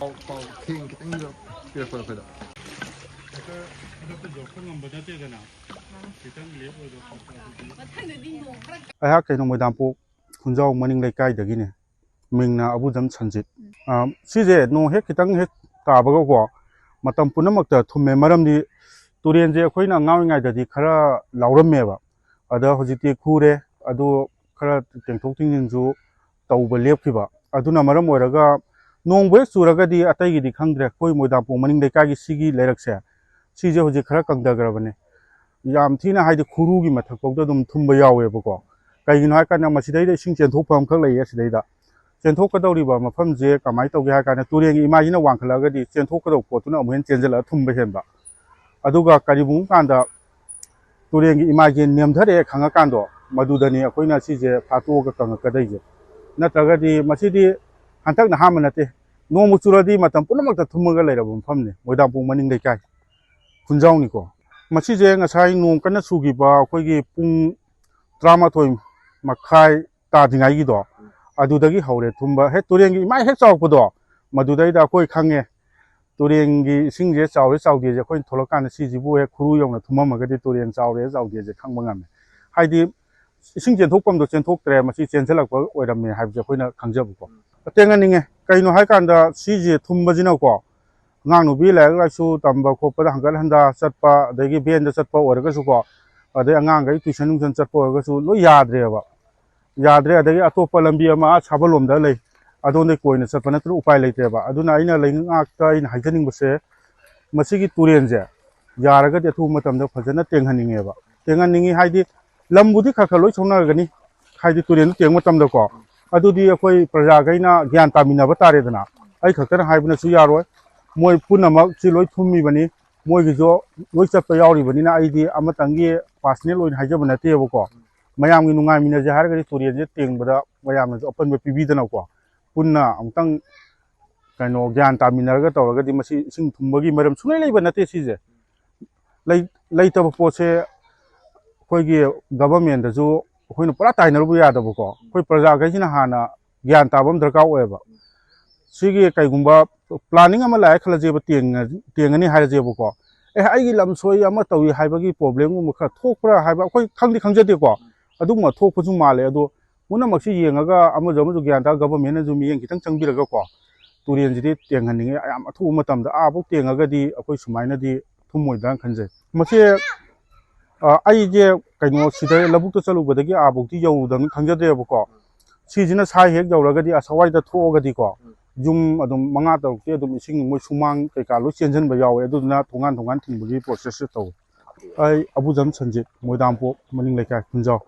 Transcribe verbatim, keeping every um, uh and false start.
ꯄꯥꯎ ꯊꯦꯡ ꯈꯤꯇꯪ ꯄꯤꯔꯛꯄ ꯑꯩꯈꯣꯏꯗ꯫ ꯍꯦꯛꯇ ꯈꯨꯗꯛꯇ ꯌꯧꯔꯛꯄ ꯉꯝꯕ ꯅꯠꯇꯦꯗꯅ, ꯈꯤꯇꯪ ꯂꯦꯞ ꯑꯣꯏꯕ ꯈꯣꯠꯄ ꯑꯗꯨꯗꯤ꯫ ꯑꯩꯍꯥꯛ ꯀꯩꯅꯣ ꯃꯣꯏꯗꯥꯝꯄꯣꯛ ꯈꯨꯟꯖꯥꯎ ꯃꯅꯤꯡ ꯂꯩꯀꯥꯏꯗꯒꯤꯅꯦ꯫ ꯃꯤꯡꯅ ꯑꯕꯨꯖꯝ ꯁꯟꯖꯤꯠ꯫ ꯁꯤꯁꯦ ꯅꯣꯡ ꯍꯦꯛ ꯈꯤꯇꯪ ꯍꯦꯛ ꯇꯥꯕꯒꯀꯣ, ꯃꯇꯝ ꯄꯨꯝꯅꯃꯛꯇ ꯊꯨꯝꯃꯦ꯫ ꯃꯔꯝꯗꯤ ꯇꯨꯔꯦꯟꯁꯦ ꯑꯩꯈꯣꯏꯅ ꯑꯉꯥꯡ ꯑꯣꯏꯔꯤꯉꯩꯗꯗꯤ ꯈꯔ ꯂꯥꯎꯔꯝꯃꯦꯕ꯫ ꯑꯗ ꯍꯧꯖꯤꯛꯇꯤ ꯈꯨꯔꯦ꯫ ꯑꯗꯨ ꯈꯔ ꯇꯦꯡꯊꯣꯛ ꯇꯦꯡꯁꯤꯟꯁꯨ ꯇꯧꯕ ꯂꯦꯞꯈꯤꯕ꯫ ꯑꯗꯨꯅ ꯃꯔꯝ ꯑꯣꯏꯔꯒ ꯅꯣꯡꯕꯨ ꯍꯦꯛ ꯆꯨꯔꯒꯗꯤ, ꯑꯇꯩꯒꯤꯗꯤ ꯈꯪꯗ꯭ꯔꯦ, ꯑꯩꯈꯣꯏ ꯃꯣꯏꯗꯥꯝꯄꯣꯡ ꯃꯅꯤꯡ ꯂꯩꯀꯥꯏꯒꯤ ꯁꯤꯒꯤ ꯂꯩꯔꯛꯁꯦ, ꯁꯤꯁꯦ ꯍꯧꯖꯤꯛ ꯈꯔ ꯀꯪꯊꯈ꯭ꯔꯕꯅꯦ꯫ ꯌꯥꯝ ꯊꯤꯅ, ꯍꯥꯏꯗꯤ, ꯈꯨꯔꯨꯒꯤ ꯃꯊꯛꯐꯥꯎꯗ ꯑꯗꯨꯝ ꯊꯨꯝꯕ ꯌꯥꯎꯋꯦꯕꯀꯣ꯫ ꯀꯩꯒꯤꯅꯣ ꯍꯥꯏꯀꯥꯟꯗ, ꯃꯁꯤꯗꯩꯗ ꯏꯁꯤꯡ ꯆꯦꯟꯊꯣꯛꯐꯝ ꯑꯃꯈꯛ ꯂꯩꯌꯦ꯫ ꯁꯤꯗꯩꯗ ꯆꯦꯟꯊꯣꯛꯀꯗꯧꯔꯤꯕ ꯃꯐꯝꯁꯦ ꯀꯃꯥꯏꯅ ꯇꯧꯒꯦ ꯍꯥꯏ ꯀꯥꯟꯗ, ꯇꯨꯔꯦꯟꯒꯤ ꯏꯃꯥꯏꯁꯤꯅ ꯋꯥꯡꯈꯠꯂꯛꯑꯒꯗꯤ ꯆꯦꯟꯊꯣꯛꯀꯗꯧꯕ ꯄꯣꯠꯇꯨꯅ ꯑꯃꯨꯛ ꯍꯦꯟꯅ ꯆꯦꯟꯁꯤꯜꯂꯒ ꯊꯨꯝꯕ ꯍꯦꯟꯕ꯫ ꯑꯗꯨꯒ ꯀꯔꯤꯒꯨꯝꯕ ꯀꯥꯟꯗ ꯇꯨꯔꯦꯟꯒꯤ ꯏꯃꯥꯏꯁꯦ ꯅꯦꯝꯊꯔꯛꯑꯦ ꯈꯪꯉꯀꯥꯟꯗꯣ, ꯃꯗꯨꯗꯅꯤ ꯑꯩꯈꯣꯏꯅ ꯁꯤꯁꯦ ꯐꯥꯠꯇꯣꯛꯑꯒ ꯀꯪꯉꯛꯀꯗꯣꯏꯁꯦ꯫ ꯅꯠꯇ꯭ꯔꯒꯗꯤ ꯃꯁꯤꯗꯤ ꯍꯟꯗꯛꯅ ꯑꯍꯥꯟꯕ ꯅꯠꯇꯦ꯫ ꯅꯣꯡꯃ ꯆꯨꯔꯗꯤ ꯃꯇꯝ ꯄꯨꯝꯅꯃꯛꯇ ꯊꯨꯝꯃꯒ ꯂꯩꯔꯕ ꯃꯐꯝꯅꯤ ꯃꯣꯏꯗꯥꯡꯄꯣꯡ ꯃꯅꯤꯡ ꯂꯩꯀꯥꯏ ꯈꯨꯟꯖꯥꯎꯅꯤꯀꯣ꯫ ꯃꯁꯤꯁꯦ ꯉꯁꯥꯏ ꯅꯣꯡ ꯀꯟꯅ ꯆꯨꯈꯤꯕ ꯑꯩꯈꯣꯏꯒꯤ ꯄꯨꯡ ꯇꯔꯥꯃꯥꯊꯣꯏ ꯃꯈꯥꯏ ꯇꯥꯗ꯭ꯔꯤꯉꯩꯒꯤꯗꯣ, ꯑꯗꯨꯗꯒꯤ ꯍꯧꯔꯦ ꯊꯨꯝꯕ꯫ ꯍꯦꯛ ꯇꯨꯔꯦꯟꯒꯤ ꯏꯃꯥꯏ ꯍꯦꯛ ꯆꯥꯎꯔꯛꯄꯗꯣ, ꯃꯗꯨꯗꯩꯗ ꯑꯩꯈꯣꯏ ꯈꯪꯉꯦ ꯇꯨꯔꯦꯟꯒꯤ ꯏꯁꯤꯡꯁꯦ ꯆꯥꯎꯔꯦ ꯆꯥꯎꯗꯦꯁꯦ꯫ ꯑꯩꯈꯣꯏꯅ ꯊꯣꯛꯂꯛꯀꯥꯟꯗ ꯁꯤꯁꯤꯕꯨ ꯍꯦꯛ ꯈꯨꯔꯨ ꯌꯧꯅ ꯊꯨꯝꯃꯝꯃꯒꯗꯤ ꯇꯨꯔꯦꯟ ꯆꯥꯎꯔꯦ ꯆꯥꯎꯗꯦꯁꯦ ꯈꯪꯕ ꯉꯝꯃꯦ꯫ ꯍꯥꯏꯗꯤ ꯏꯁꯤꯡ ꯆꯦꯟꯊꯣꯛꯐꯝꯗꯣ ꯆꯦꯟꯊꯣꯛꯇ꯭ꯔꯦ, ꯃꯁꯤ ꯆꯦꯟꯁꯤꯜꯂꯛꯄ ꯑꯣꯏꯔꯝꯃꯦ ꯍꯥꯏꯕꯁꯦ ꯑꯩꯈꯣꯏꯅ ꯈꯪꯖꯕꯀꯣ꯫ ꯇꯦꯡꯍꯟꯅꯤꯡꯉꯦ꯫ ꯀꯩꯅꯣ ꯍꯥꯏꯀꯥꯟꯗ, ꯁꯤꯁꯦ ꯊꯨꯝꯕꯁꯤꯅꯀꯣ, ꯑꯉꯥꯡ ꯅꯨꯄꯤ ꯂꯥꯏꯔꯤꯛ ꯂꯥꯏꯁꯨ ꯇꯝꯕ ꯈꯣꯠꯄꯗ ꯍꯪꯒꯠ ꯍꯟꯗ ꯆꯠꯄ, ꯑꯗꯒꯤ ꯚꯦꯟꯗ ꯆꯠꯄ ꯑꯣꯏꯔꯒꯁꯨꯀꯣ, ꯑꯗꯩ ꯑꯉꯥꯡꯈꯩ ꯇꯨꯏꯁꯟ ꯅꯨꯡꯁꯟ ꯆꯠꯄ ꯑꯣꯏꯔꯒꯁꯨ ꯂꯣꯏ ꯌꯥꯗ꯭ꯔꯦꯕ꯫ ꯌꯥꯗ꯭ꯔꯦ꯫ ꯑꯗꯒꯤ ꯑꯇꯣꯞꯄ ꯂꯝꯕꯤ ꯑꯃ ꯑꯥ ꯁꯥꯕꯜꯂꯣꯝꯗ ꯂꯩ, ꯑꯗꯣꯝꯗꯒꯤ ꯀꯣꯏꯅ ꯆꯠꯄ ꯅꯠꯇꯅ ꯎꯄꯥꯏ ꯂꯩꯇ꯭ꯔꯦꯕ꯫ ꯑꯗꯨꯅ ꯑꯩꯅ ꯂꯩꯉꯥꯛꯇ ꯑꯩꯅ ꯍꯥꯏꯖꯅꯤꯡꯕꯁꯦ, ꯃꯁꯤꯒꯤ ꯇꯨꯔꯦꯟꯁꯦ ꯌꯥꯔꯒꯗꯤ ꯑꯊꯨꯕ ꯃꯇꯝꯗ ꯐꯖꯅ ꯇꯦꯡꯍꯟꯅꯤꯡꯉꯦꯕ꯫ ꯇꯦꯡꯍꯟꯅꯤꯡꯉꯤ ꯍꯥꯏꯗꯤ, ꯂꯝꯕꯨꯗꯤ ꯈꯔ ꯈꯔ ꯂꯣꯏ ꯁꯣꯛꯅꯔꯒꯅꯤ, ꯍꯥꯏꯗꯤ ꯇꯨꯔꯦꯟꯗꯨ ꯇꯦꯡꯕ ꯃꯇꯝꯗꯀꯣ꯫ ꯑꯗꯨꯗꯤ ꯑꯩꯈꯣꯏ ꯄ꯭ꯔꯖꯥꯈꯩꯅ ꯒ꯭ꯌꯥꯟ ꯇꯥꯃꯤꯟꯅꯕ ꯇꯥꯔꯦꯗꯅ꯫ ꯑꯩ ꯈꯛꯇꯅ ꯍꯥꯏꯕꯅꯁꯨ ꯌꯥꯔꯣꯏ, ꯃꯣꯏ ꯄꯨꯝꯅꯃꯛꯁꯤ ꯂꯣꯏ ꯊꯨꯝꯃꯤꯕꯅꯤ, ꯃꯣꯏꯒꯤꯁꯨ ꯂꯣꯏ ꯆꯠꯄ ꯌꯥꯎꯔꯤꯕꯅꯤꯅ꯫ ꯑꯩꯗꯤ ꯑꯃꯇꯪꯒꯤ ꯄꯥꯔꯁꯅꯦꯜ ꯑꯣꯏꯅ ꯍꯥꯏꯖꯕ ꯅꯠꯇꯦꯕꯀꯣ꯫ ꯃꯌꯥꯝꯒꯤ ꯅꯨꯡꯉꯥꯏꯃꯤꯟꯅꯁꯦ ꯍꯥꯏꯔꯒꯗꯤ ꯇꯨꯔꯦꯟꯁꯦ ꯇꯦꯡꯕꯗ ꯃꯌꯥꯝꯅꯁꯨ ꯑꯄꯟꯕ ꯄꯤꯕꯤꯗꯅꯀꯣ, ꯄꯨꯟꯅ ꯑꯃꯨꯛꯇꯪ ꯀꯩꯅꯣ ꯒ꯭ꯌꯥꯟ ꯇꯥꯃꯤꯟꯅꯔꯒ ꯇꯧꯔꯒꯗꯤ ꯃꯁꯤ ꯏꯁꯤꯡ ꯊꯨꯝꯕꯒꯤ ꯃꯔꯝ ꯁꯨꯡꯂꯩ ꯂꯩꯕ ꯅꯠꯇꯦ꯫ ꯁꯤꯁꯦ ꯂꯩ-, ꯂꯩꯇꯕ ꯄꯣꯠꯁꯦ ꯑꯩꯈꯣꯏꯒꯤ ꯒꯚꯔꯟꯃꯦꯟꯗꯁꯨ ꯑꯩꯈꯣꯏꯅ ꯄꯨꯔꯥ ꯇꯥꯏꯅꯔꯨꯕ ꯌꯥꯗꯕꯀꯣ꯫ ꯑꯩꯈꯣꯏ ꯄ꯭ꯔꯖꯥꯈꯩꯁꯤꯅ ꯍꯥꯟꯅ ꯒ꯭ꯌꯥꯟ ꯇꯥꯕ ꯑꯃ ꯗꯔꯀꯥꯔ ꯑꯣꯏꯌꯦꯕ꯫ ꯁꯤꯒꯤ ꯀꯩꯒꯨꯝꯕ planning ꯑꯃ ꯂꯥꯛꯑꯦ ꯈꯜꯂꯁꯦꯕ, ꯇꯦꯡꯉ-, ꯇꯦꯡꯉꯅꯤ ꯍꯥꯏꯔꯁꯦꯕꯀꯣ꯫ ꯑꯦ, ꯑꯩꯒꯤ ꯂꯝ ꯁꯣꯏ ꯑꯃ ꯇꯧꯏ ꯍꯥꯏꯕꯒꯤ problemꯒꯨꯝꯕ ꯈꯔ ꯊꯣꯛꯄ꯭ꯔꯥ ꯍꯥꯏꯕ ꯑꯩꯈꯣꯏ ꯈꯪꯗꯤ ꯈꯪꯖꯗꯦꯀꯣ꯫ ꯑꯗꯨꯒꯨꯝꯕ ꯊꯣꯛꯄꯁꯨ ꯃꯥꯜꯂꯦ꯫ ꯑꯗꯣ ꯄꯨꯝꯅꯃꯛꯁꯤ ꯌꯦꯡꯉꯒ ꯑꯃꯁꯨ ꯑꯃꯁꯨ ꯒ꯭ꯌꯥꯟ ꯇꯥꯔꯒ governmentꯅꯁꯨ ꯃꯤꯠꯌꯦꯡ ꯈꯤꯇꯪ ꯆꯪꯕꯤꯔꯒꯀꯣ, ꯇꯨꯔꯦꯟꯁꯤꯗꯤ ꯇꯦꯡꯍꯟꯅꯤꯡꯉꯦ꯫ ꯌꯥꯝ ꯑꯊꯨꯕ ꯃꯇꯝꯗ ꯑꯥꯐꯥꯎ ꯇꯦꯡꯉꯒꯗꯤ ꯑꯩꯈꯣꯏ ꯁꯨꯃꯥꯏꯅꯗꯤ ꯊꯨꯝꯃꯣꯏꯗ꯭ꯔꯥꯅ ꯈꯟꯖꯩ꯫ ꯃꯁꯤ, ꯑ, ꯑꯩꯁꯦ ꯀꯩꯅꯣ ꯁꯤꯗ ꯂꯧꯕꯨꯛꯇ ꯆꯠꯂꯨꯕꯗꯒꯤ ꯑꯥꯐꯥꯎꯗꯤ ꯌꯧꯔꯨꯗꯕꯅꯤ ꯈꯪꯖꯗꯦꯕꯀꯣ꯫ ꯁꯤꯁꯤꯅ ꯁ꯭ꯋꯥꯏ ꯍꯦꯛ ꯌꯧꯔꯒꯗꯤ ꯑꯁꯋꯥꯏꯗ ꯊꯣꯛꯑꯒꯗꯤꯀꯣ, ꯌꯨꯝ ꯑꯗꯨꯝ ꯃꯉꯥ ꯇꯔꯨꯛꯇꯤ ꯑꯗꯨꯝ ꯏꯁꯤꯡ ꯃꯣꯏ ꯁꯨꯃꯥꯡ ꯀꯩꯀꯥ ꯂꯣꯏ ꯆꯦꯟꯁꯤꯟꯕ ꯌꯥꯎꯋꯦ꯫ ꯑꯗꯨꯗꯨꯅ ꯊꯣꯡꯒꯥꯟ ꯊꯣꯡꯒꯥꯟ ꯊꯤꯡꯕꯒꯤ processꯁꯦ ꯇꯧꯋꯦ꯫ ꯑꯩ ꯑꯕꯨꯖꯝ ꯁꯟꯖꯤꯠ, ꯃꯣꯏꯗꯥꯝꯄꯣꯛ, ꯃꯅꯤꯡ ꯂꯩꯀꯥꯏ, ꯈꯨꯟꯖꯥꯎ꯫